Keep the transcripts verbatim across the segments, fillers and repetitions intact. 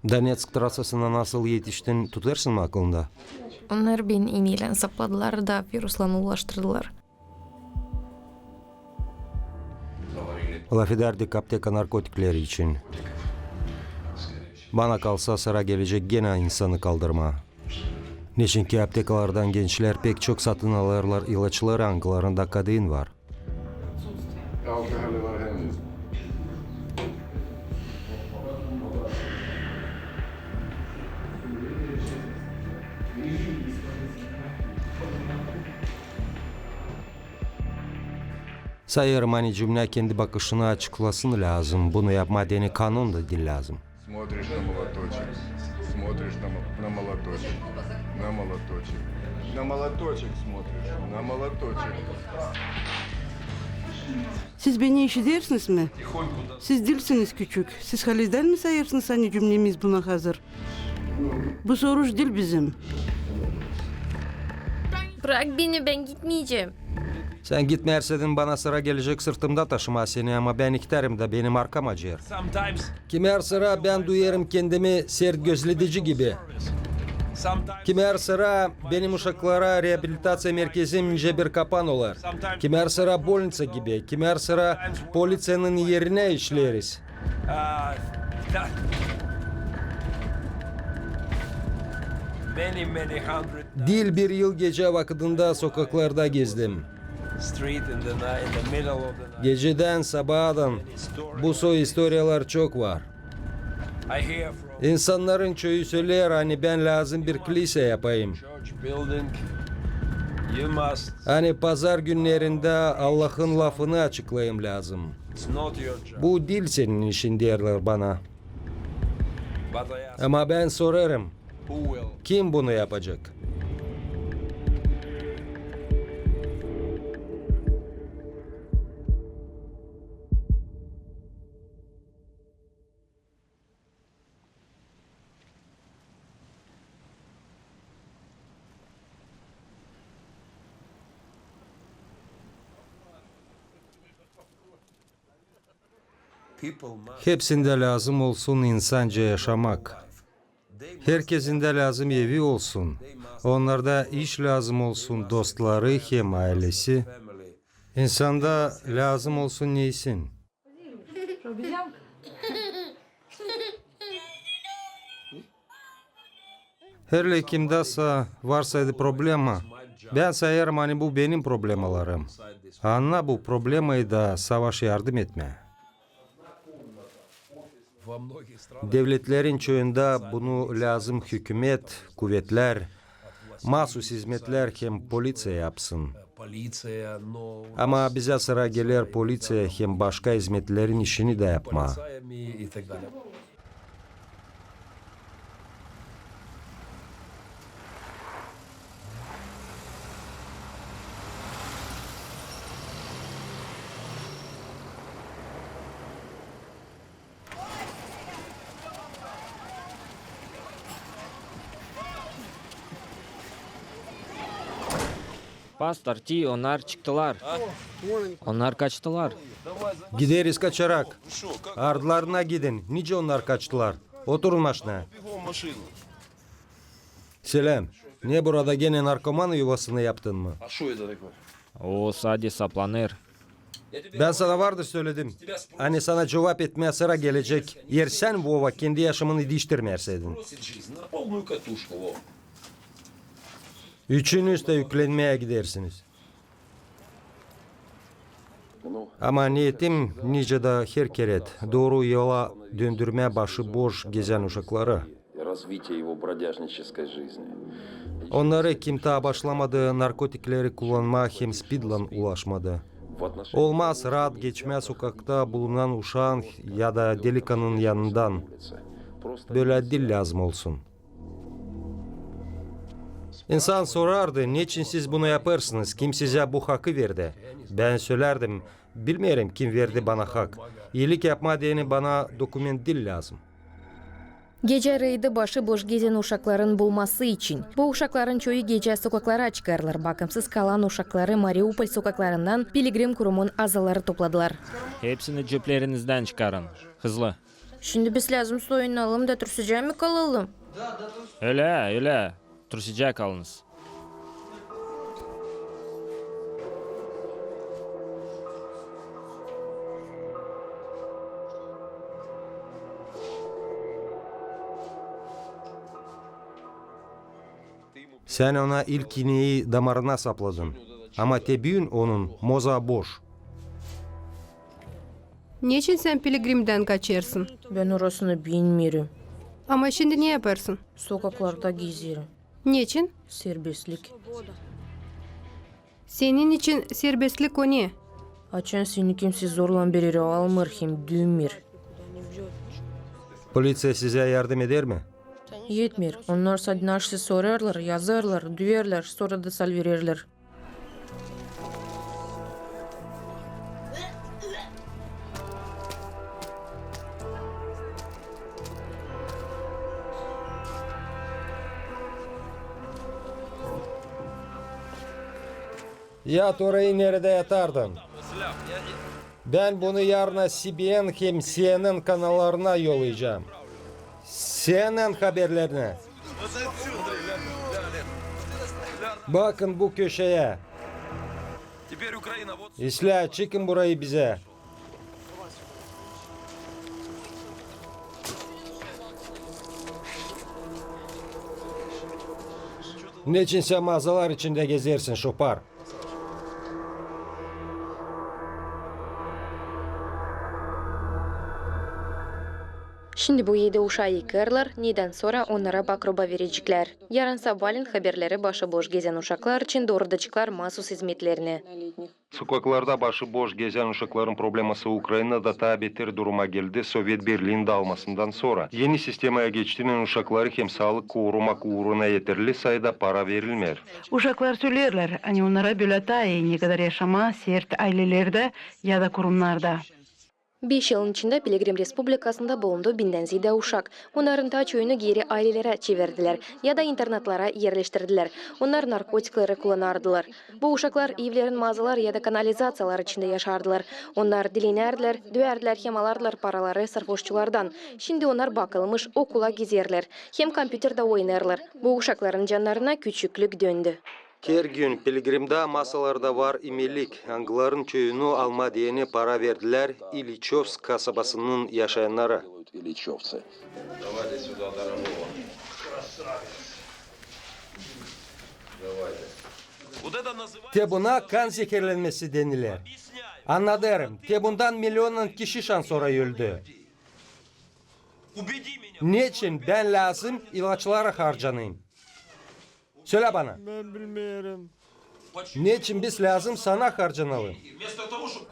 Donetsk trassasına nasıl etiştin, tutêrsın mı aklında? Onnar beni ineylän sapladılar da viruslan ulaştırdılar. Lafedärdik apteka narkotikleri için. Bana kalsa, sıra gelecek genä insanı kaldırmaa. Neçinki aptekalardan gençlär pek çok satın alêrlar ilaçları, angılarında kodein var. Sayêrım, ani cümlä kendi bakışını açıklasın lääzım. Bunu yapmaa deyni kanun da diil lääzım. Смотришь на молоточек, смотришь на мо-, на молоточек, на молоточек, на молоточек смотришь, на молоточек. Siz beni işidersiniz mi? Siz diilsiniz küçük. Siz halizdän mi sayêrsınız, ani cümnemiz buna hazır? Bu soruş diil bizim. Brak beni, bän gitmeyecäm. Sän gitmeerseydin, bana sıra gelecek sırtımda taşımaa seni, ama bän ihtärım da benim arkam acıyêr. Kimär sıra bän duyêrım kendimi sert gözledici gibi. Kimär sıra benim uşaklara reabilitaţiya merkezim nicä bir kapan olêr. Kimär sıra bolnitsa gibi, kimär sıra poliţiyanın erinä işleeriz. Diil bir yıl gecä vakıdında sokaklarda gezdim. Gecedän sabaadan bu soy istoriyalar çok var. İnsannarın çoyu söleer, ani bän lääzım bir kliseä yapayım. Ani pazar günnerindä Allahın lafını açıklayım lääzım. Bu diil senin işin, deerlär bana. Ama bän sorêrım, kim bunu yapacek? Hepsindä lääzım olsun insanca yaşamak. Herkezindä lääzım evi olsun. Onnarda iş lääzım olsun, dostları hem aylesi. İnsanda lääzım olsun neysin. Herliim kimdäsä varsaydı problema, bän sayêrım, ani bu benim problemalarım. Anna bu problemayı da savaş yardım etmää. Devletlerin çoyunda bunu lääzım hükümet, kuvetlär, maasuz izmetlär hem poliţiya yapsın. Ama bizä sıra geler poliţiya hem başka izmetlerin işini dä yapmaa. Pastor T, onnar çıktılar. Onnar kaçtılar. Gideriz kaçarak. Ardılarına gidin. Nicä onnar kaçtılar? Oturun maşinaya. Seläm. Ne burada genä narkoman yuvasını yaptın mı? O sade saplanêr. Bän sana vardır söledim, ani sana cuvap etmää sıra gelecek, eer sän, Vova, kendi yaşamını diiştirmeerseydin. Üçünüz dä üklenmeyä gidersiniz. Ama niyetim, nicä dä her kerä, dooru yola döndürmää başıboş gezän uşakları. Onnarı, kim taa başlamadı narkotikleri kullanmaa hem spidlän ulaşmadı. Olmaz raat geçmää sokakta bulunan uşaan ya da delikanlının yanından. Bölä diil lääzım olsun. İnsan sorardı, neçin siz bunu yapêrsınız, kim sizä bu hakı verdi? Bän sölärdim, bilmeerim, kim verdi bana hak. İilik yapmaa deyni bana dokument diil lääzım. Gecä reydi başıboş gezän uşakların bulması için. Bu uşakların çoyu gecä sokaklara çıkêrlar. Bakımsız kalan uşakları Mariupol sokaklarından Piligrim kurumun azaları topladılar. Hepsini ceplerizdän çıkarın. Hızlı. Şindi biz lääzım soyunalım da türsücä mi kalalım? Ölä, ölä. Türsücä kalınız. Sän ona ilk ineyi damarına sapladın. Ama te büün onun moza boş. Neçin sän piligrimdän kaçêrsın? Bän orasını bilmeerim. Ama şindi ne yapêrsın? Sokaklarda gezerim. Neçin? Serbestlik. Senin için serbestlik o ne? Açan seni kimsey zorlan bir erä almêêr hem düymêêr. Poliţiya sizä yardım eder mi? Etmeer. Onnar sadä naşey sorêrlar, yazêrlar, düerlär, sora da salıvererlär. Ya torayı neredä yatardın? Bän bunu yarına C B N hem C N N kanallarına yollayacam. C N N haberlerinä. Bakın bu köşeyä. İslää, çıkın burayı bizä. Neçin sän maazalar içindä gezersin, şopar? Şindi bu edi uşaa yıkêrlar, nedän sora onnara bakroba vereceklär. Yarın sabaalän haberleri başıboş gezän uşaklar için doorudaceklar maasuz izmetlerinä. Sokaklarda başıboş gezän uşakların probleması Ukrainada taa beter duruma geldi sovet Berlin daalmasından sora. Eni sistemaya geçtiynän uşakları hem saalık korumak uuruna eterli sayıda para verilmeer. Uşaklar söleerlär, ani onnara bölä taa ii, nekadar yaşamaa sert aylelerdä ya da kurumnarda. Beş yılın içindä Piligrim Respublikasında bulundu bindän zeedä uşak. Onnarın taa çoyunu geeri aylelerä çevirdilär ya da internatlara erleştirdilär. Onnar narkotikleri kullanardılar. Bu uşaklar evlerin maazalar ya da kanalizaţiyalar içindä yaşardılar. Onnar dilenärdilär, düärdilär hem alardılar paraları sarhoşçulardan. Şindi onnar bakılmış, okula gizerlär hem kompyuterdä oynêêrlar. Bu uşakların cannarına küçüklük döndü. Her gün Piligrimdä masalarda var imelik, angıların çoyunu almaa deyni para verdilär İliçovsk kasabasının yaşayannarı. Te buna kan zeherlenmesi denilär. Annadêrım, te bundan milyonnan kişi şansora öldü. Neçin bän lääzım ilaçlara harcanayım? Sölä bana. Bän bilmeerim. Neçin biz lääzım sana harcanalım?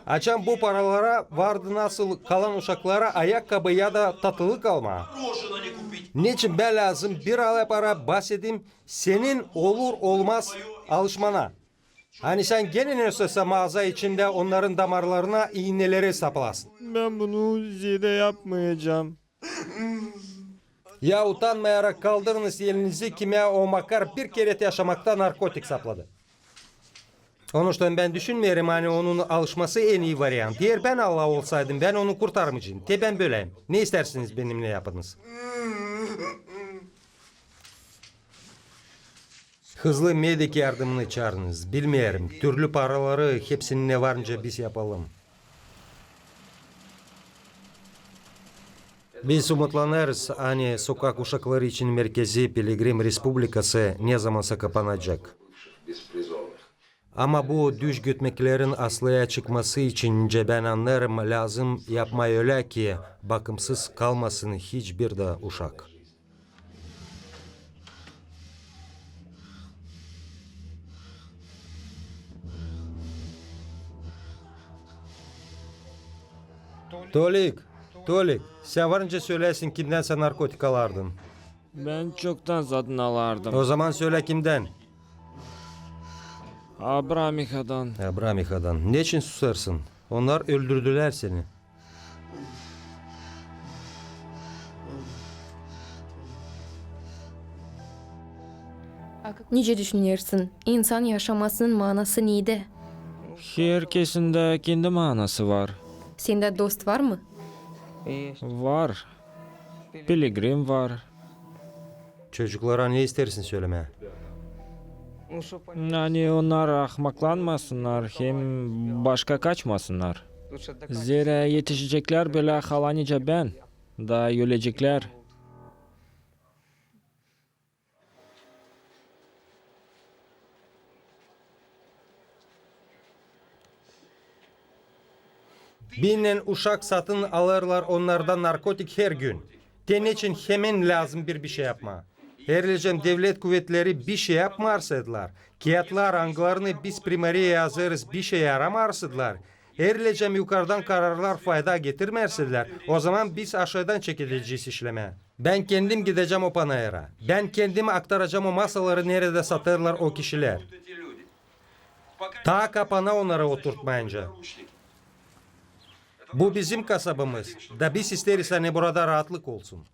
Açan bu paralara vardı nasıl kalan uşaklara ayakkabı ya da tatlılık almaa? Neçin bän lääzım bir alay para basedim senin olur-olmaz alışmana? Ani sän genä ne olsa maaza içindä onnarın damarlarına iineleri saplasın. Bän bunu zeedä yapmayacam. Ya utanmayarak kaldırınız elinizi, kimä o makar bir kerä yaşamakta narkotik sapladı. Onuştan bän düşünmeerim, ani onun alışması en ii variant. Eer bän Allah olsaydım, bän onu kurtarmayaceydım. Te bän böläyim. Ne istärsiniz benimnän yapınız? Hızlı medik yardımını çaarınız. Bilmeerim, türlü paraları, hepsini ne var nicä biz yapalım. Biz umutlanêrız, ani sokak uşakları için merkezi Piligrim Respublikası nezamansa kapanacek. Ama bu düş götmeklerin aslıya çıkması için, nicä bän annêêrım, lääzım yapmaa ölä, ki bakımsız kalmasın hiç bir dä uşak. Tolik, Tolik, sän var nicä söläsin, kimdän sän narkotik alardın? Bän çoktan satın alardım. O zaman sölä kimdän? Abramihadan. Abramihadan. Neçin susêrsın? Onnar öldürdülär seni. Nicä düşünersin, insan yaşamasının maanası nedä? Herkesin dä kendi maanası var. Sendä dost var mı? Var. Piligrim var. Çocuklara ne istersin sölemää? Ani onnar ahmaklanmasınnar hem başka kaçmasınnar. Zerä etişeceklär bölä hala nicä bän, da öleceklär. Binnän uşak satın alêrlar onnardan narkotik her gün. Te neçin hemen lääzım bir, bişey yapmaa? Herlecäm devlet kuvetleri bişey yapmarsaydılar, kiyatlar, angılarını biz primariyaya yazêrız, bişey yaramarsaydılar, herlecäm yukardan kararlar fayda getirmärseydiler, ozaman biz aşadan çekilecez işlemää. Bän kendim gidecäm o panayıra. Bän kendim aktaracam o masaları, neredä satêrlar o kişilär. Taa kapana onnarı oturtmayınca. Bu bizim kasabamız, da biz isteeriz, ani burada raatlık olsun.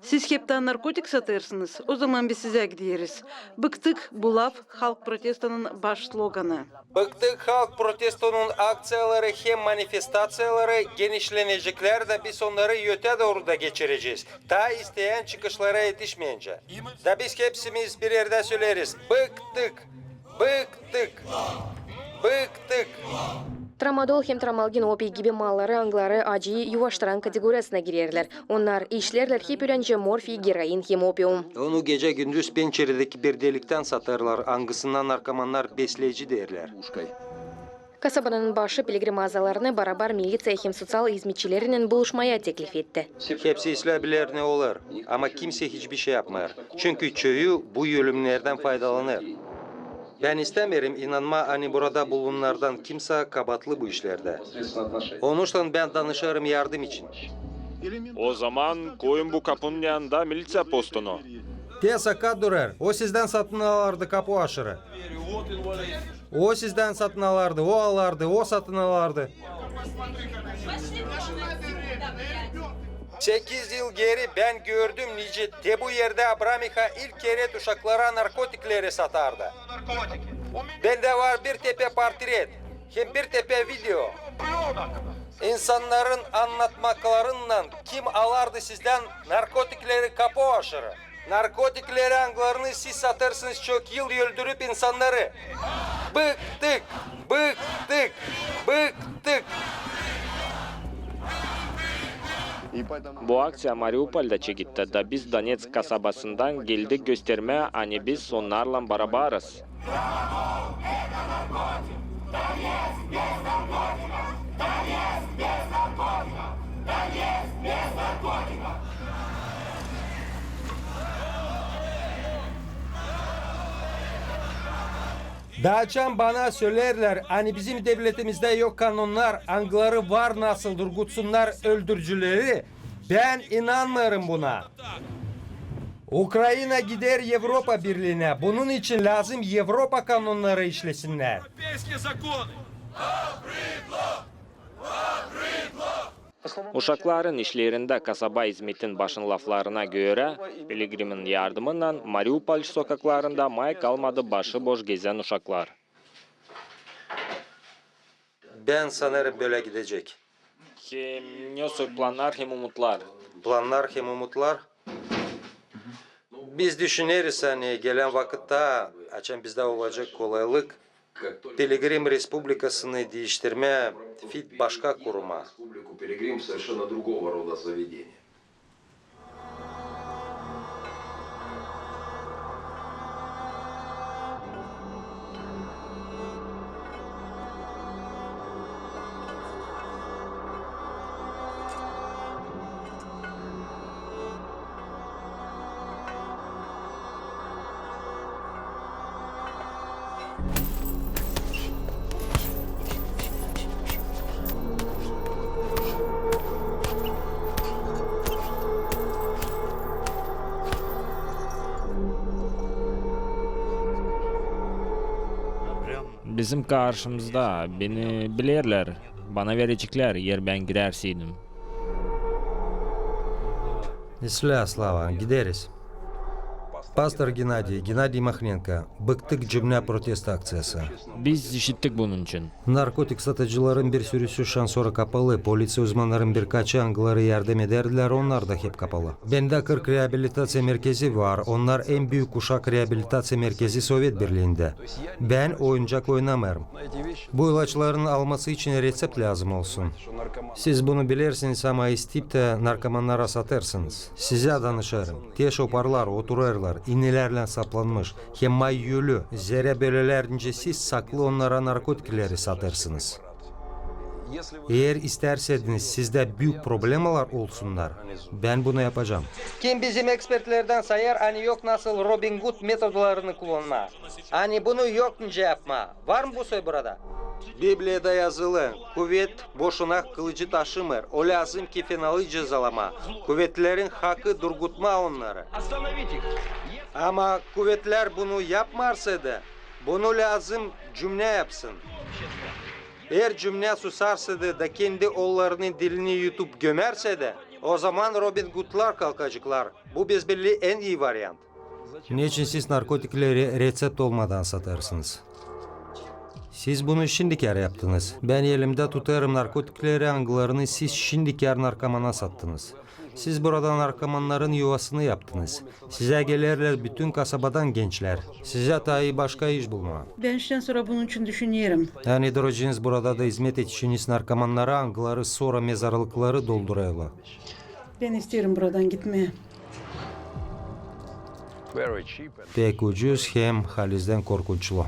Siz heptä narkotik satêrsınız, ozaman biz sizä gideriz. Bıktık, bu laf halk protestonun baş sloganı. Bıktık, halk protestonun akţiyaları hem manifestaţiyaları genişleneceklär da biz onnarı ötää dooru da geçirecez, taa isteyän çıkışlara etişmeyincä. Da biz hepsimiz bir erdä söleeriz: bıktık! Bıktık! Bıktık! Tramadol hem tramalgin opiy gibi malları, angıları acıyı yuvuştıran kategoriyasına girerlär. Onnar işlerlär hep ölä nicä morfiy, geroin hem opium. Onu gecä-gündüz pençeredäki bir deliktän satêrlar, angısından narkomannar besleyci deerlär. Kasabanın başı piligrim azalarını barabar miliţiya hem soţial izmetçilerinnän buluşmaya teklif etti. Hepsi islää biler, ne olêr, ama kimsey hiç bişey yapmêêr, çünkü çoyu bu ölümnerdän faydalanêr. Bän istämeerim inanmaa, ani burada bulunannardan kimsey kabaatlı bu işlerdä. Onuştan bän danışêrım yardım için. Ozaman koyun bu kapunun yanında miliţiya postunu. Te sakat durêr. O sizdän satın alardı kapu aşırı. O sizdän satın alardı, o alardı, o satın alardı. Sekiz yıl geeri bän gördüm, nicä te bu erdä Abramika ilk kerä uşaklara narkotikleri satardı. Bendä var bir tepä portret hem bir tepä video. İnsannarın annatmaklarınnan, kim alardı sizdän narkotikleri kapu aşırı. Narkotikleri, angılarını siz satêrsınız çok yıl öldürüp insannarı. Bıktık! Bıktık! Bıktık! Bu akţiya Mariupolda çeketti, da biz Donetsk kasabasından geldik göstermää, ani biz onnarlan barabarız. Da açan bana sölerlär, ani bizim devletimizdä yok kanunnar, angıları var nasıl durgutsunnar öldürücüleri, bän inanmêêrım buna. Ukraina gider Evropa Birliinä. Bunun için lääzım Evropa kanunnarı işlesinnär. Uşakların işlerindä kasaba izmetin başın laflarına görä, Piligrimin yardımınnan Mariupol sokaklarında may kalmadı başıboş gezän uşaklar. Bän sanêrım, bölä gidecek. Hem ne soy plannar hem umutlar? Plannar hem umutlar. Biz düşüneriz, ani gelän vakıtta, açan bizdä olacek kolaylık, Piligrim Respublikasını diiştirmää, FIT başka kurmaa. Bizim karşımızda, beni bilerlär, bana vereceklär, eer bän girärseydim. İslää, Slava, gideriz. Pastor Gennadiy, Gennadiy Mahnenko, bıktık cümlä protest akţiyası. Biz işittik bunun için. Narkotik satıcıların bir sürüsü şansora kapalı, poliţiya uzmannarın birkaçı, angıları yardım ederdilär, onnar da hep kapalı. Bendä kırk reabilitaţiya merkezi var, onnar en büük uşak reabilitaţiya merkezi Sovet Birliindä. Bän oyuncak oynamêêrım. Bu ilaçların alması için reţept lääzım olsun. Siz bunu bilersiniz, ama isteyip tä narkomannara satêrsınız. Sizä danışêrım. Te şoparlar oturêrlar, inilärlän saplanmış, hem may ölü, zerä bölelär nicä siz saklı onnara narkotikleri satêrsınız. Eer istärseydiniz, sizdä büük problemalar olsunnar, bän bunu yapacam. Kim bizim ekspertlerdän sayêr, ani yok nasıl Robin Gud metodlarını kullanmaa? Ani bunu yok nicä yapmaa? Var mı bu soy burada? Bibliyada yazılı: kuvet boşuna kılıcı taşımêêr, o lääzım ki fenalı cezalamaa, kuvetlerin hakı durgutmaa onnarı. Ama kuvetlär bunu yapmêêrsaydı, bunu lääzım cümlä yapsın. Eer cümlä susarsaydı da kendi oollarının dilini yutup gömärseydi, ozaman Robin Gudlar kalkaceklar. Bu, besbelli, en ii variant. Neçin siz narkotikleri reţept olmadan satêrsınız? Siz bunu şindikär yaptınız. Bän elimdä tutêrım narkotikleri, angılarını siz şindikär narkomana sattınız. Siz burada narkomannarın yuvasını yaptınız. Sizä gelerlär bütün kasabadan gençlär. Sizä taa ii başka iş bulmaa. Bän şindän sora bunun için düşünerim. Ani drociniz burada da izmet edeceniz narkomannara, angıları sora mezarlıkları doldurêrlar. Bän isteerim buradan gitmää. Pek ucuz hem halizdän korkunçlu.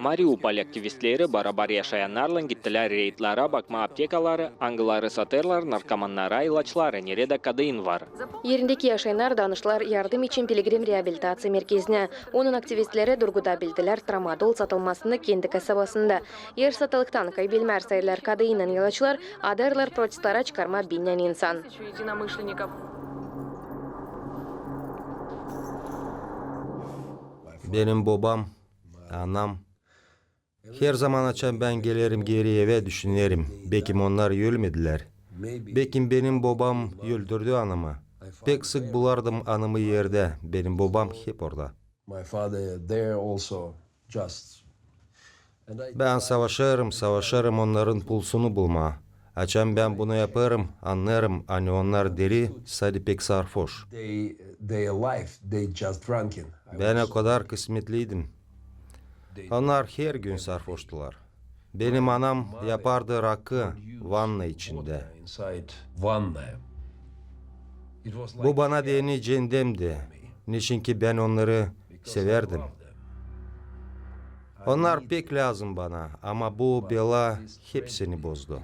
Mariupol aktivistleri barabar yaşayannarlan gittilär reydlara bakmaa aptekaları, angıları satêrlar narkomannara ilaçları, neredä kadein var. Erindeki yaşayannar danıştılar yardım için Piligrim reabilitaţiya merkezinä. Onun aktivistleri durgudabildilär tramadol satılmasını kendi kasabasında. Eer satılıktan kaybelmärseydiler kadeinnän ilaçlar, adêrlar protestlara çıkarmaa binnän insan. Benim bobam, anam, her zaman, açan bän gelerim geeri evä, düşünerim, bekim onnar ölmedilär. Bekim benim bobam öldürdü anamı. Pek sık bulardım anamı erdä, benim bobam hep orada. Bän savaşêrım, savaşêrım onnarın pulsunu bulmaa. Açan bän bunu yapêrım, annêêrım, ani onnar diri, sade pek sarfoş. Bän o kadar kısmetliydim. Onnar hergün sarfoştular. Benim anam yapardı rakı vanna içindä. Bu bana deyni ceendemdi, neçinki bän onnarı sevärdim. Onnar pek lääzım bana, ama bu bela hepsini bozdu.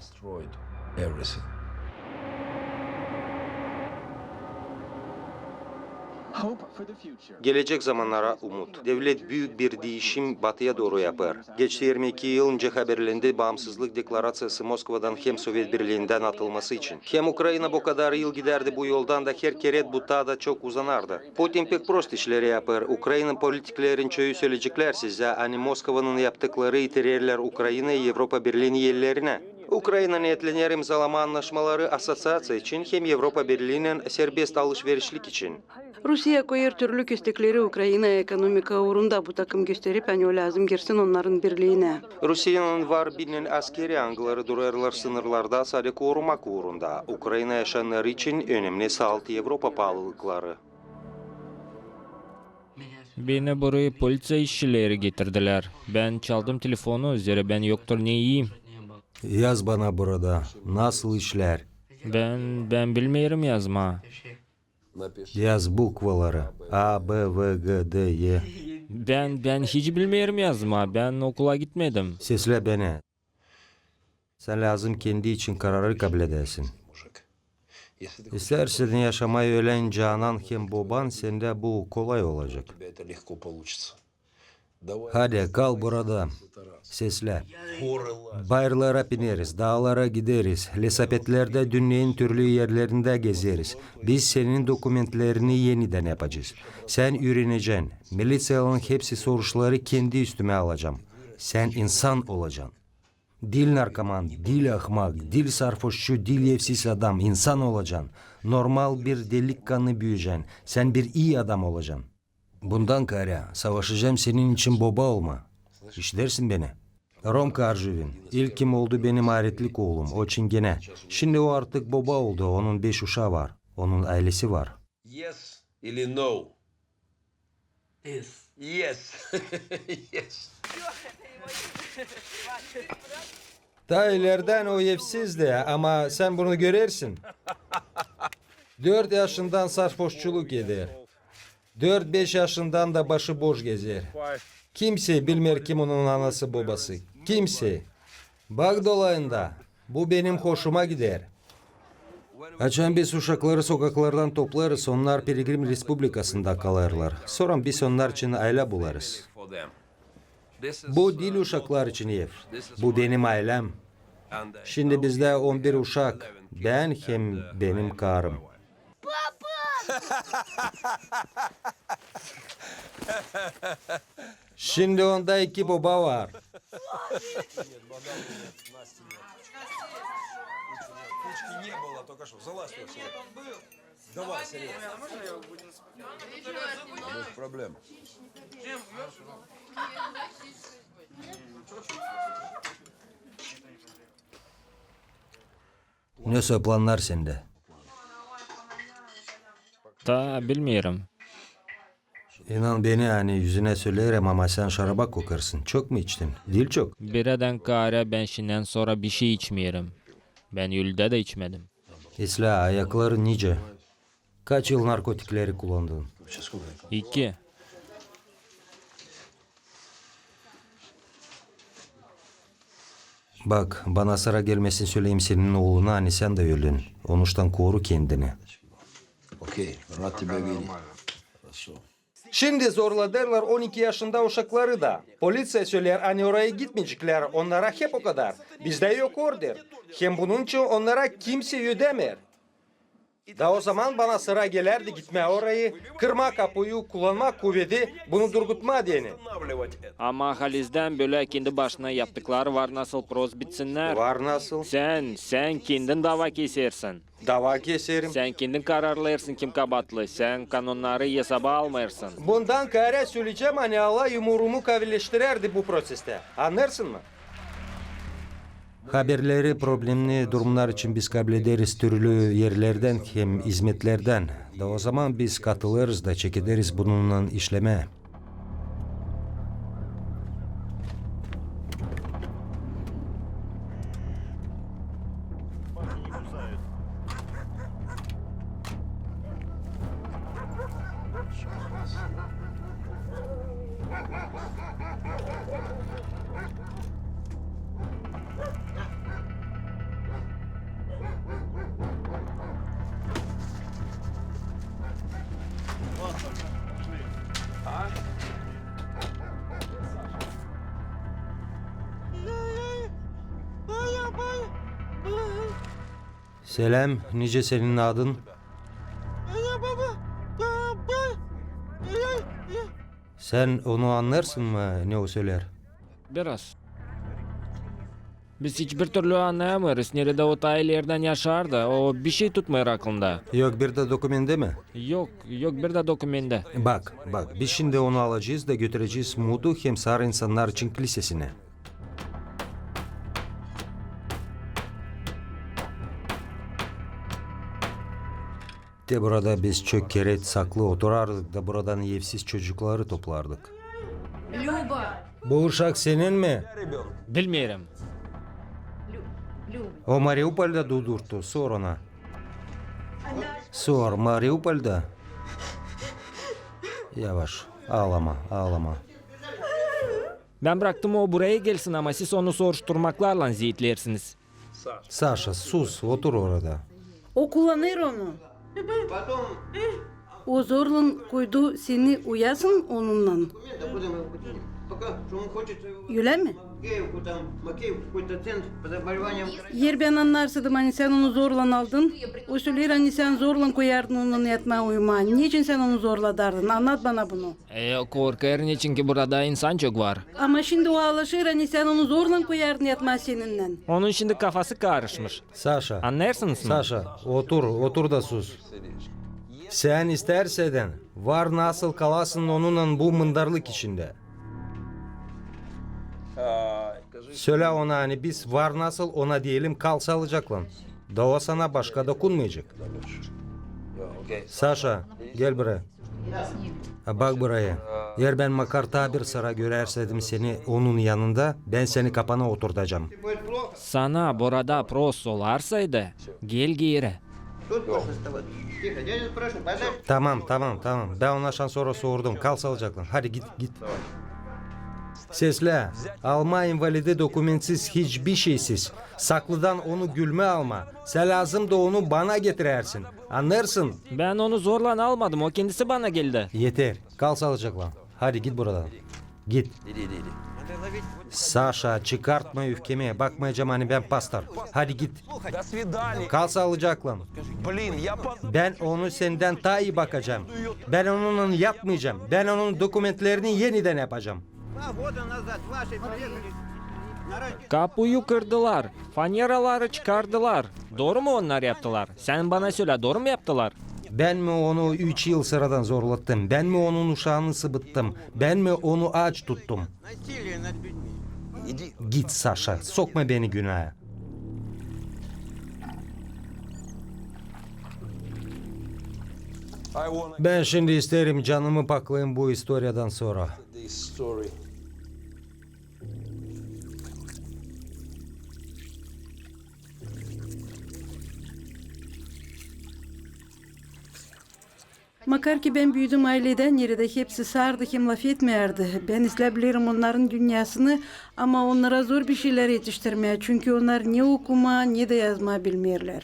Gelecek zamannara umut. Devlet büük bir diişim batıya dooru yapêr. Geçti irmi iki yıl, nicä haberlendi baamsızlık deklaraţiyası Moskvadan hem Sovet Birliindän atılması için. Hem Ukraina bu kadar yıl gidärdi bu yoldan da her kerä bu taa da çok uzanardı. Putin pek prost işleri yapêr. Ukraina politiklerin çoyu söleyeceklär sizä, ani Moskvanın yaptıkları itirerlär Ukrainayı Evropa Birliini ellerinä. Ukraina neetlener imzalamaa annaşmaları assoţiaţiya için hem Evropa Birliinän serbest alış-verişlik için. Rusiya koyêr türlü köstekleri Ukrainaya ekonomika uurunda, bu takım gösterip, ani o lääzım girsin onnarın birliinä. Rusiyanın var binnän askeri, angıları durêrlar sınırlarda sade korumak uurunda. Ukraina yaşayannarı için önemni salt Evropa paalılıkları. Beni burayı poliţiya işçileri getirdilär. Bän çaldım telefonu, zerä bän yoktur ne ii. Yaz bana burada, nasıl işlär? Bän, bän bilmeerim yazmaa. Yaz bukvaları: A, B, V, G, D, Y. Bän, bän hiç bilmeerim yazmaa, bän okula gitmedim. Seslä beni. Sän lääzım kendi için kararı kabledäsin. İstärsin yaşamaa ölän, anan hem boban, sendä bu kolay olacek. Hadi, kal burada. Seslä. Bayırlara bineriz, daalara gideriz, lesapetlerdä, dünneyin türlü erlerindä gezeriz. Biz senin dokumentlerini enidän yapacez. Sän üürenecän. Miliţiyanın hepsi soruşları kendi üstümä alacam. Sän insan olacan. Diil narkoman, diil ahmak, diil sarhoşçu, diil evsiz adam, insan olacan. Normal bir delikkanı büüyecän. Sän bir ii adam olacan. Bundan kaarä savaşacam senin için boba olma. İşidersin beni? Romka Arjuvin, ilk kim oldu benim aaretlik oolum, o çingenä. Şindi o artık boba oldu, onun beş uşaa var, onun aylesi var. Yes ili no? Yes. Yes. Yes. Taa ileerdän o evsizdi, ama sän bunu görersin. Dört yaşından sarhoşçuluk eder. Dört-beş yaşından da başıboş gezer. Kimsey bilmeer, kim onun anası-bobası. Kimsey. Bak dolayında, bu benim hoşuma gider. Açan biz uşakları sokaklardan toplarız, onnar Piligrim Respublikasında kalêrlar. Sora biz onnar için aylä bularız. Bu diil uşaklar için ev. Bu benim ayläm. Şindi bizdä on bir uşak. Bän hem benim karım. Şindi onda iki boba var. Давай, серьёзно. Без проблем. Ne soy plannar sendä? Taa bilmeerim. İnan beni, ani üzünä söleerim, ama sän şaraba kokêrsın. Çok mu içtin? Diil çok. Biraadan kaarä bän şindän sora bişey içmeerim. Bän ölüdä dä içmedim. İslää, ayakların nicä? Kaç yıl narkotikleri kullandın? İki. Bak, bana sıra gelmesin söleyim senin ooluna, ani sän dä öldün. Onuştan koru kendini. Окей, рад тебя видеть. Хорошо. Şindi zorladêrlar on iki yaşında uşakları da. Poliţiya söleer, ani oraya gitmeyeceklär, onnara hep o kadar. Bizdä yok order. Hem bunun için onnara kimsey ödemeer. Da o zaman bana sıra gelärdi gitmää orayı, kırmaa kapuyu, kullanmaa kuvedi, bunu durgutmaa deyni. Ama halizdän bölä kendi başına yaptıkları var nasıl prost bitsinnär. Var nasıl? Sän, sän kendin dava kesersin. Dava keserim. Sän kendin kararlêêrsın, kim kabaatlı. Sän kanonnarı esaba almêêrsın. Bundan kaarä söleyecäm, ani alay umurumu kavileştirärdi bu proţestä. Annêêrsın mı? Haberleri, problemli durumnar için biz kablederiz türlü erlerdän hem izmetlerdän. Da o zaman biz katılêrız da çekederiz bununnan işlemää. Seläm, nicä senin adın? Sän onu annêêrsın mı, ne o söleer? Biraz. Biz hiç bir türlü annayamêêrız, neredä o taa ilerdän yaşardı. O bişey tutmêêr aklında. Yok bir dä dokumentdä mi? Yok, yok bir dä dokumentdä. Bak, bak, biz şindi onu alacez da götürecez Mudu hem Sarı insannar için kilisesinä. Te burada biz çok kerä saklı oturardık da buradan evsiz çocukları toplardık. Люба. Bu uşak senin mi? Bilmeerim. Lü-, Lü- O Mariupolda durdurdu, sor ona. Sor, Mariupolda. Yavaş, ağlama, ağlama. Bän braktım o buraya gelsin, ama siz onu soruşturmaklarlan zeetleersiniz. Saşa, sus, otur orada. O kullanêr onu. O zorlan koydu seni uyuyasın onunnan. Ölä mi? Eer bän annarsaydım, ani sän onu zorlan aldın, o söleer, ani sän zorlan koyardın onu yatmaa, uyumaa. Neçin sän onu zorladardın? Annat bana bunu. E, korkêr, neçinki burada insan çok var. Ama şindi o aalaşêr, ani sän onu zorlan koyardın yatmaa seninnän. Onun şindi kafası karışmış. Saşa. Annêêrsınız mı? Saşa, otur, otur da sus. Sän istärsän, var nasıl kalasın onunnan bu mındarlık içindä. Sölä ona, ani biz var nasıl ona deyelim, kal saalıcaklan. Da o sana başka dokunmayacek. Saşa, gel buraya. Bak buraya. Eer bän makar taa bir sıra görärseydim seni onun yanında, bän seni kapana oturtacam. Sana burada prost olarsaydı, gel geeri. Tamam, tamam, tamam. Bän ona şansora sordum. Kal saalıcaklan. Hadi git, git. Seslä, almaa invalidi dokumentsiz, hiçbir şeysiz. Saklıdan onu gülmä almaa. Sän lääzım da onu bana getirärsin. Annêêrsın? Bän onu zorlan almadım, o kendisi bana geldi. Eter. Kal saalıcaklan. Hadi git buradan. Git. Saşa, çıkartma üfkemi. Bakmayacam, ani bän pastor. Hadi git. Kal saalıcaklan. Bän onu sendän taa ii bakacam. Bän onunnan yatmayacam. Bän onun dokumentlerini enidän yapacam. Kapuyu kırdılar, faneraları çıkardılar. Doru mu onnar yaptılar? Sän bana sölä, doru mu yaptılar? Bän mi onu üç yıl sıradan zorlattım? Bän mi onun uşaanı sıbıttım? Bän mi onu aaç tuttum? Git, Saşa, sokma beni günaa. Bän şindi isteerim canımı paklayım bu istoriyadan sora. Makar ki bän büüdüm ayledä, neredä hepsi saardı hem lafetmeerdi. Bän islää bilerim onnarın dünnäsını, ama onnara zor bir şeylär etiştirmää, çünkü onnar ne okumaa, ne dä yazmaa bilmeerlär.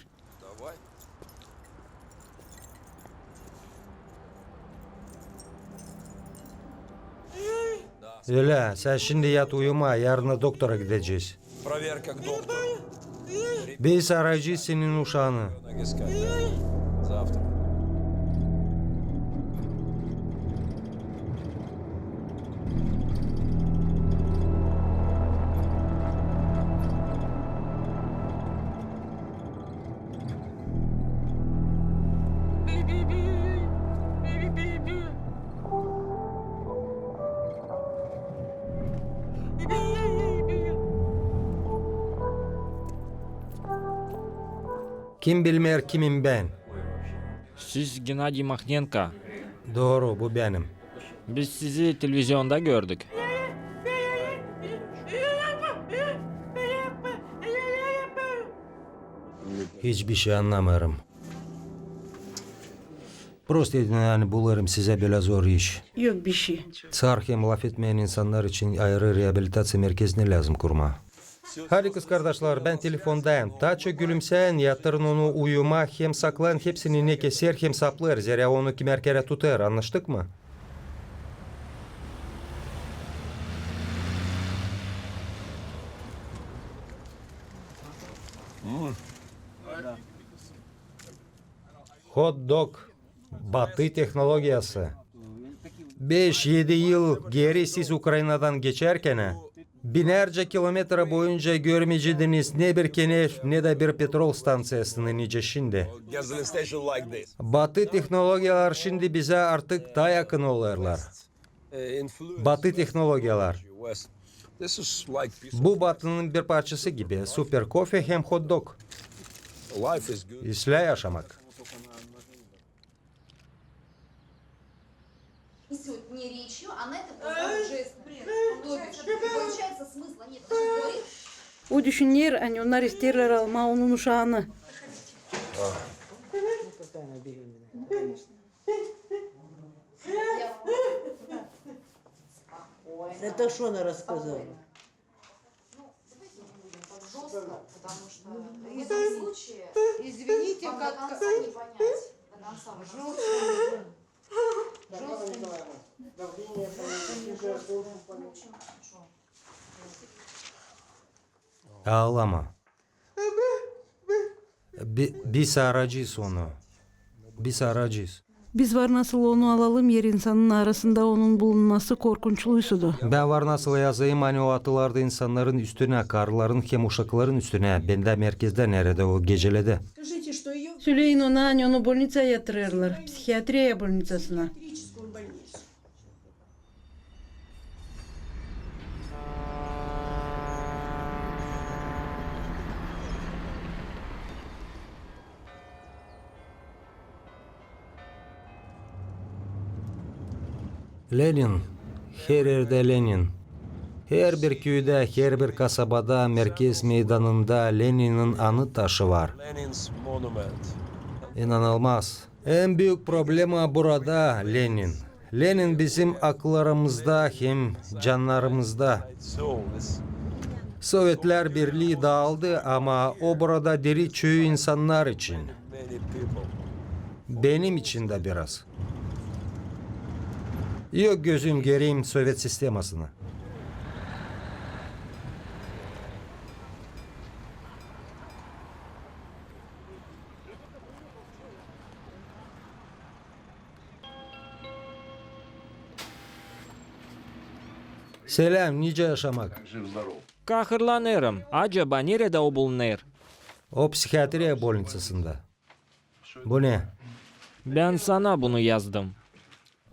Ölä, sän şindi yat uyumaa, yarın doktora gidecez. Biz arayacez senin uşaanı. Kim bilmeer, kimim bän? Siz Gennadiy Mahnenko. Dooru, bu benim. Biz sizi televizionda gördük. Hiçbir şey annamêêrım. Prost edin, ani bulêrım sizä bölä zor iş. Yok bir şey. Saar hem lafetmeyän insannar için ayırı reabilitaţiya merkezini lääzım kurmaa. Hadi, kızkardaşlar, bän telefondayım. Taa çok gülümsäyän, yatırın onu uyumaa hem saklayın hepsini, ne keser hem saplêêr, zerä onu kimär kerä tutêr. Annaştık mı? Hot-dog. Batı tehnologiyası. Beş-edi yıl geeri siz Ukrainadan geçärkän, binärcä kilometra boyunca görmeyecediniz ne bir kenef, ne dä bir petrol stanţiyasını, nicä şindi. Batı tehnologiyalar şindi bizä artık taa yakın olêrlar. Batı tehnologiyalar. Bu Batının bir parçası gibi. Super kofe hem hot-dog. İslää yaşamak. O düşüner, ani onnar isteerlär almaa onun uşaanı. Это что она рассказала? Извините, как жёстко. Жёстко. Давление повышено. Ağlama. Bi-, biz arayacez onu. Biz arayacez. Biz var nasıl onu alalım, er insanın arasında onun bulunması korkunçluydu. Bän var nasıl yazayım, ani o atılardı insannarın üstünä, karıların hem uşakların üstünä, bendä merkezdä, neredä o geceledä. Söleyin ona, ani onu bolnitsaya yatırêrlar, psihiatriya bolnitsasına. Lenin, her erdä Lenin. Herbir küüdä, herbir kasabada, merkez meydanında Leninin anı taşı var. İnanılmaz. En büük problema burada Lenin. Lenin bizim akıllarımızda hem cannarımızda. Sovetlär Birlii daaldı, ama o burada diri çoyu insannar için. Benim için dä biraz. Yok gözüm göreyim sovet sistemasını. Seläm, nicä yaşamak? Kahırlanêrım. Acaba neredä o bulunêr? O psihiatriya bolnitsasında. Bu ne? Bän sana bunu yazdım.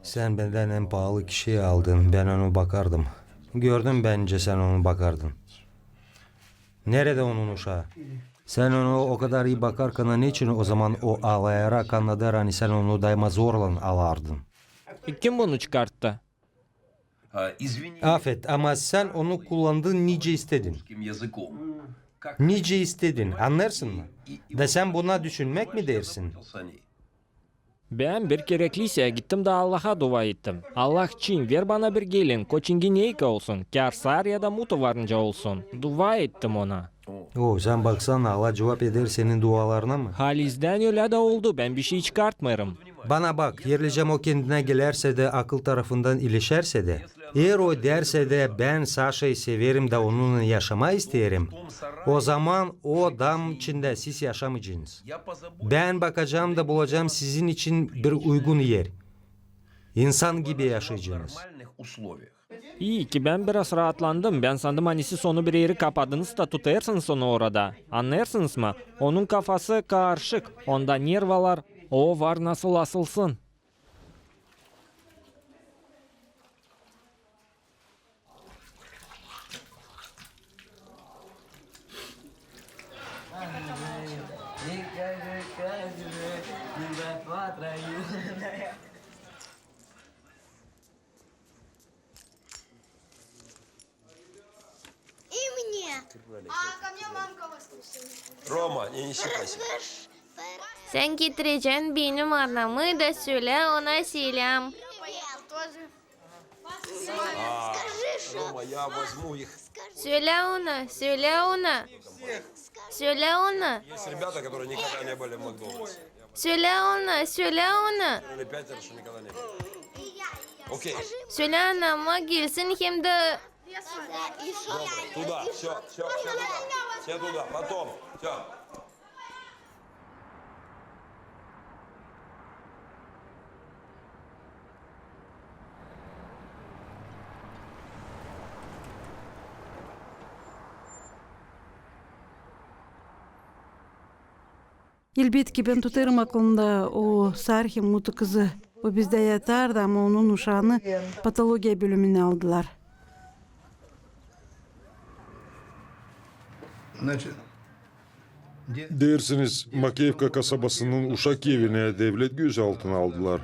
Sän bendän en paalı kişiyi aldın, bän onu bakardım. Gördüm bän, nicä sän onu bakardın. Neredä onun uşaa? Sän onu o kadar ii bakarkana, neçin o zaman o aalayarak annadêr, ani sän onu dayma zorlan alardın? E, kim bunu çıkarttı? Afet, ama sän onu kullandın nicä istedin. Nicä istedin, annêêrsın mı? Da sän buna düşünmäk mi deersin? Bän bir kerekliysä gittim da Allaha dua ettim. Allah için, ver bana bir gelin, koç ingineyka olsun, kârsar ya da mutu varınca olsun. Dua ettim ona. O, sän baksana, Allah cuvap eder senin dualarına mı? Halizdän ölä dä oldu, bän bişey çıkartmêêrım. Bana bak, erlecäm o kendinä gelärsä dä, akıl tarafından ileşärsä dä, eer o deersä dä, bän Saşayı severim da onunnan yaşamaa isteerim, o zaman o dam içindä siz yaşamayacenız. Bän bakacam da bulacam sizin için bir uygun er. İnsan gibi yaşayacenız. İi ki bän biraz raatlandım. Bän sandım, ani siz onu bir eri kapadınız da tutêrsınız onu orada. Annêêrsınız mı? Onun kafası karışık, onda nervalar, o var nasıl asılsın. И мне. А ко мне мамка воскликнула. Рома, не неси пасек. Sän getirecän benim arnamı da sölä ona seläm. Тоже. А, Рома, я возьму их. Sölä ona, sölä ona. Sölä ona. Есть ребята, которые никогда не были в Макдональдсе. Sölä ona, sölä ona. Или пятеро, что никогда не были. Окей. Sölä ona, ama gelsin hem dä. Добрый. Туда, всё, всё, всё туда. Все туда, потом. Всё. Elbetki, bän tutêrım aklımda o saar hem mutu kızı. O bizdä yatardı, ama onun uşaanı patologiya bölümünä aldılar. Deersiniz, Makeyevka kasabasının uşak evinä devlet gözaltına aldılar.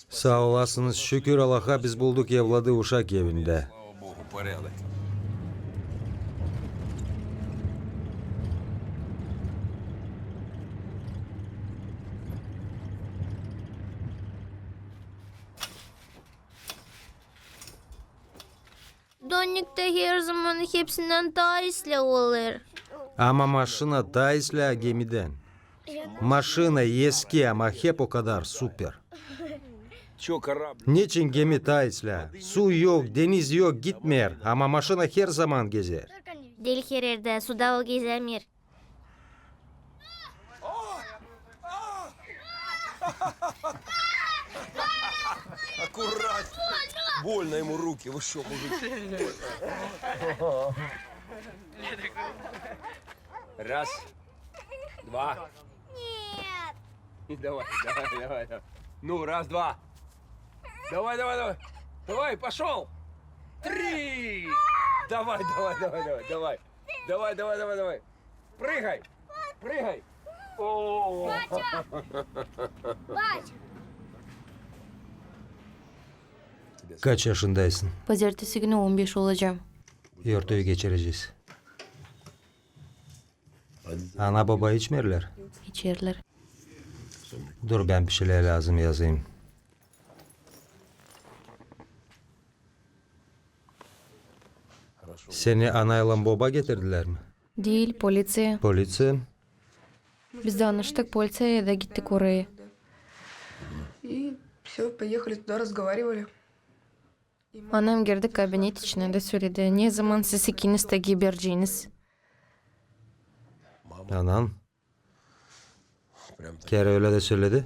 Saa olasınız, şükür Allaha, biz bulduk evladı uşak evindä. Donniktä herzaman hepsindän taa islää olêr. Ama maşina taa islää gemidän. Maşina eski, ama hep o kadar super. Neçin gemi taa islää? Su yok, deniz yok, gitmeer, ama maşina herzaman gezer. Diil her erdä, suda o gezämeer. Аккуратно. Больно ему руки, вы что, мужик? Раз, два. Нет. Давай, давай, давай, давай. Ну, раз, два. Давай, давай, давай. Давай, пошёл. Три. Давай, давай, давай, давай, давай. Давай, давай, давай, давай. Прыгай. Прыгай. О. Kaç yaşındaysın? Pazertesi günü on beş olacam. Yortuyu geçirecez. Ana, boba içmeerlär? İçerlär. Dur, bän bir şeylär lääzım yazayım. Seni anaylan boba getirdilär mi? Diil, poliţiya. Poliţiya? Biz danıştık poliţiyaylan da gittik oraya. И всё, поехали туда, разговаривали. Anam girdi kabinet içinä da söledi: "Ne zaman siz ikiniz tä geberceniz?" Anan kerä ölä dä söledi?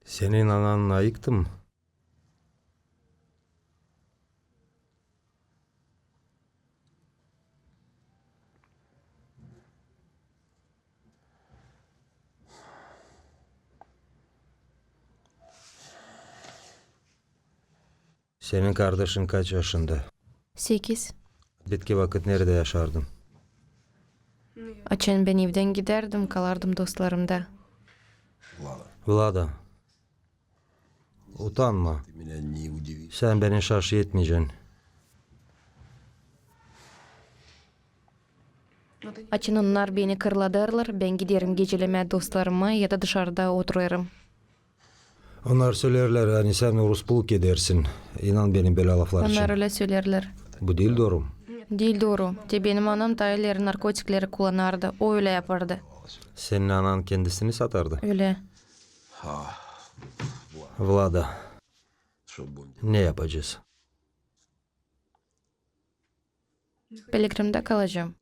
Senin ananı ayıktım. Senin kardaşın kaç yaşında? Sekiz. Bitki vakıt neredä yaşardın? Açan bän evdän gidärdim, kalardım dostlarımda. Vlada. Utanma. Sän beni şaşırtmaycan. Açan onnar beni kırladêrlar, bän giderim gecelemää dostlarıma ya da dışarıda oturêrım. Onnar söleerlär, ani sän orospuluk edersin. İnan benim bölä laflar için. Onnar ölä söleerlär. Bu diil dooru. Diil dooru. Te benim anam taa ileri narkotikleri kullanardı. O ölä yapardı. Senin anan kendisini satardı? Ölä. Vlada. Ne yapacez? Piligrimdä kalacam.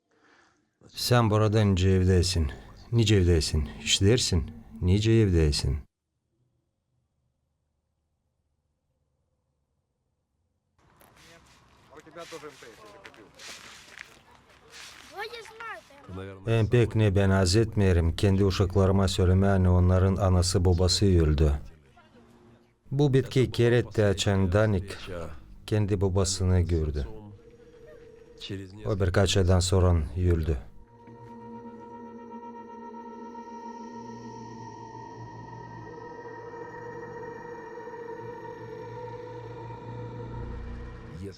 Sän burada nicä evdäsin? Nicä evdäsin? İşidersin? Nicä evdäsin? Hem pek ne bän az etmeerim kendi uşaklarıma sölemää, ani onnarın anası-bobası öldü. Bu bitki kerä tä açan Danik kendi bobasını gördü. O birkaç aydan sora öldü.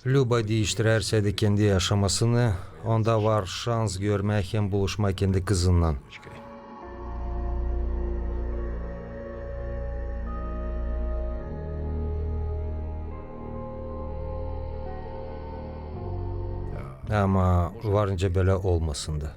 Lüba diiştirärseydi kendi yaşamasını, onda var şans görmää hem buluşmaa kendi kızınnan. Ama var nicä bölä olmasındı.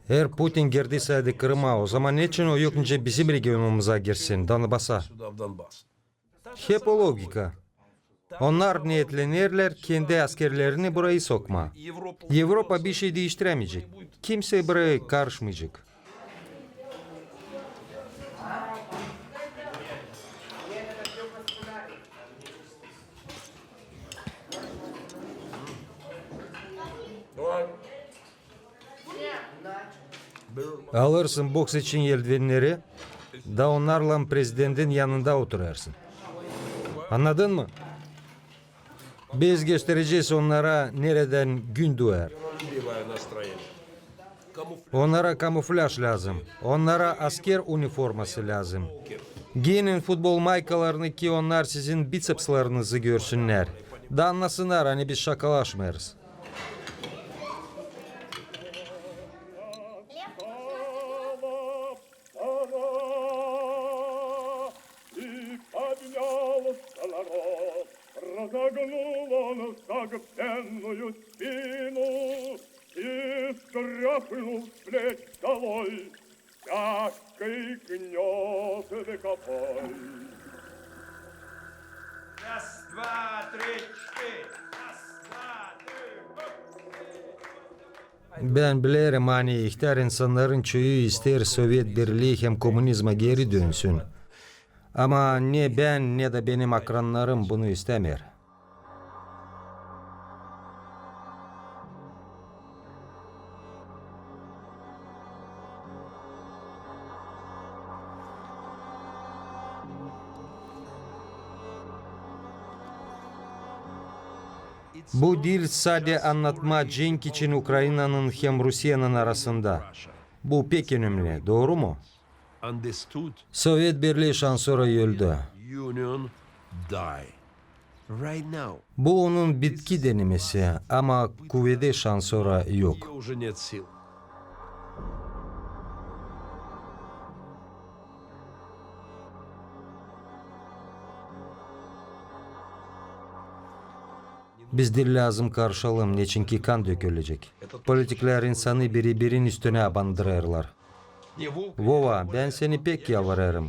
Eer Putin girdi saydı Krıma, ozaman neçin o yok nicä bizim regionumuzda girsin, Donbasa? Hep o logika. Onnar neetlenerlär kendi askerlerini burayı sokmaa. Evropa bişey diiştirämeyecek. Kimsey burayı karışmayacek. Alêrsın boks için eldivenneri, da onnarlan prezidentin yanında oturêrsın. Annadın mı? Biz gösterecez onnara, neredän gün duuyêr. Onnara kamuflaj lääzım. Onnara asker uniforması lääzım. Giinin futbol maykalarını, ki onnar sizin bitsepslarınızı görsünnär. Da annasınnar, ani biz şakalaşmêêrız. И поднялся народ, разогнул он согбенную спину и стряхнул с плеч долой тяжкий гнёт вековой. Раз, два, три, четыре. Раз, два, три, хоп. Bän bilerim, ani ihtär insannarın çoyu isteer Sovet Birlii hem komunizma geeri dönsün. Ama ne bän, ne dä benim akrannarım bunu istämeer. Bu diil sade annatma cenk için Ukrainanın hem Rusiyanın arasında. Bu pek önemli, dooru mu? Sovet Birlii şansora öldü. Bu onun bitki denemesi, ama kuvedi şansora yok. Biz diil lääzım karışalım, neçinki kan dökülecek. Politiklär insanı biri-birinin üstünä bandırêrlar. Vova, bän seni pek yalvarêrım.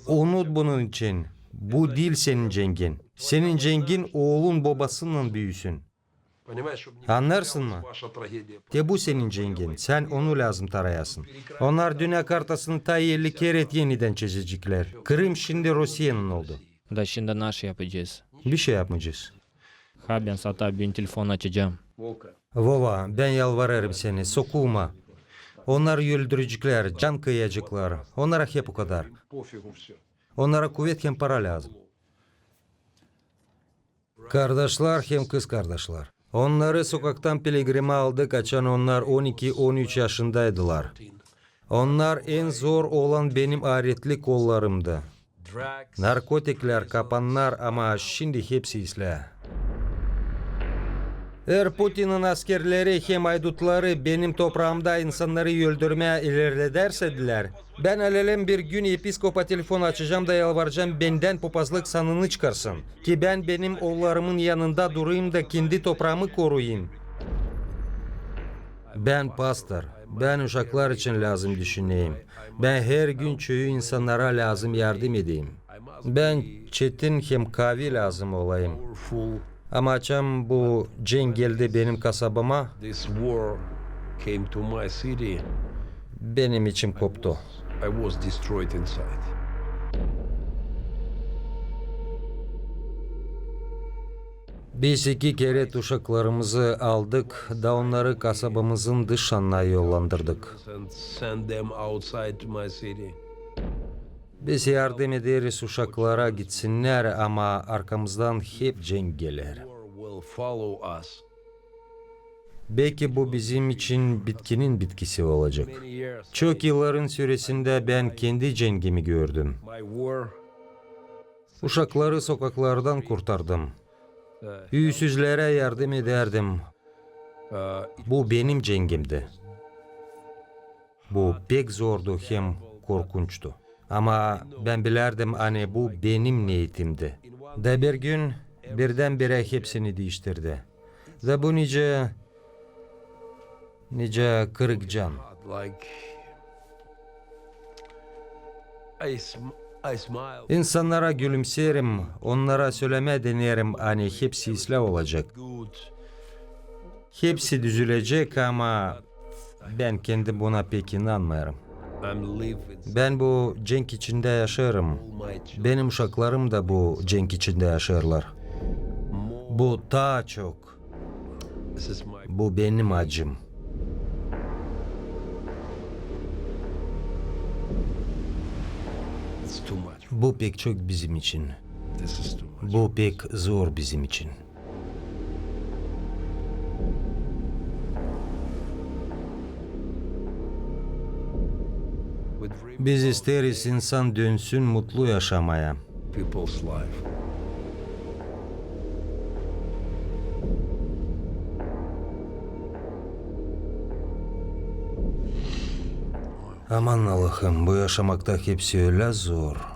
Unut bunun için. Bu diil senin cengin. Senin cengin oolun bobasınnan büüsün. Annêêrsın mı? Te bu senin cengin. Sän onu lääzım tarayasın. Onnar dünnä kartasını taa elli kerä enidän çizeceklär. Krım şindi Rusiyanın oldu. Da şindi ne iş yapacez? Bir şey yapmayacez. Ha, bän sata büün telefon açacam. Vova, bän yalvarêrım seni, sokulma. Onnarı öldüreceklär, can kıyaceklar. Onnara hep o kadar. Onnara kuvet hem para lääzım. Kardaşlar hem kızkardaşlar. Onnarı sokaktan piligrimä aldık, açan onnar on iki, on üç yaşındaydılar. Onnar en zor olan benim aaretli kollarımdı. Narkotiklär, kapannar, ama şindi hepsi islää. Eer Putinin askerleri hem aydutları benim topraamda insannarı öldürmää ilerledärsädilär, bän alelem bir gün episkopa telefon açacam da yalvaracam, bendän popazlık sanını çıkarsın, ki bän benim oollarımın yanında durayım da kendi topraamı koruyayım. Bän pastor, bän uşaklar için lääzım düşüneyim. Bän her gün çoyu insannara lääzım yardım edeyim. Bän çetin hem kaavi lääzım olayım. Ama açan bu cenk geldi benim kasabama, benim içim koptu. Biz iki kerä uşaklarımızı aldık da onnarı kasabamızın dışına yollandırdık. Biz yardım ederiz uşaklara gitsinnär, ama arkamızdan hep cenk geler. Beki bu bizim için bitkinin bitkisi olacek. Çok yılların süresindä bän kendi cengimi gördüm. Uşakları sokaklardan kurtardım. Üüsüzlerä yardım edärdim. Bu benim cengimdi. Bu pek zordu hem korkunçtu. Ama bän bilärdim, ani bu benim neetimdi. Da bir gün birdän-birä hepsini diiştirdi. Da bu nicä, nicä kırık can. İnsannara gülümseerim, onnara sölemää deneerim, ani hepsi islää olacek. Hepsi düzülecek, ama bän kendim buna pek inanmêêrım. Bän bu cenk içindä yaşêêrım. Benim uşaklarım da bu cenk içindä yaşêêrlar. Bu taa çok. Bu benim acım. Bu pek çok bizim için. Bu pek zor bizim için. Biz isteeriz insan dönsün mutlu yaşamaya. Aman Allahım, bu yaşamakta hepsi ölä zor.